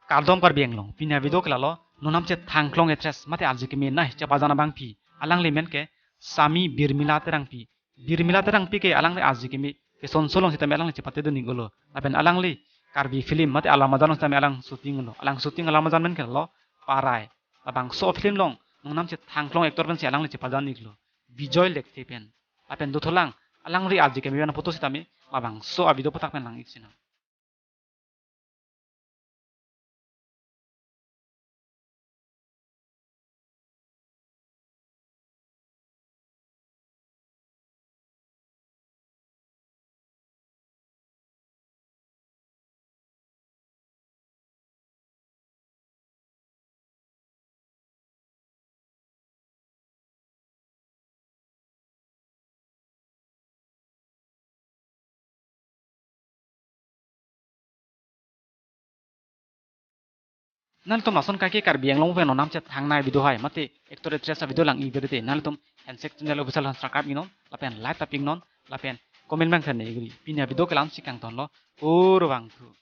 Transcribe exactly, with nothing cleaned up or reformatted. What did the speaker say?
Kardom Karbi Anglong, pini avideo ke lalo, non namchet Thangklong actress mate arje keme nai chepajan abangpi, alangli men ke Sami Birmila Terangpi. Birmila Terangpi ke alangli arje keme kesonso along sitame alangli chepate dun-iklo. Lapen alangli Karbi film mate Alambajan along sitame alang shooting-lo. Alang shooting Alambajan men ke lalo Parai. Labangso film along non namchet Thangklong actor pensi alangli chepajan-iklo, Bijoy Lekthe pen. Lapen dothulang alangli arje keme pen aphoto sitame labangso avideo aphuthak pen lang-ik sinang. Nanglitum lason kaike Karbi Anglong pen non namchet thangnai avideo hai mate actor actress avideo lang-ik bede te nanglitum Handshake Channel Official aphan subscribe-iknon, lapen like ta pi-iknon, lapen comment abang than-ik ri. Pini avideo ke la-ansi kangtonlo, kurvangthu.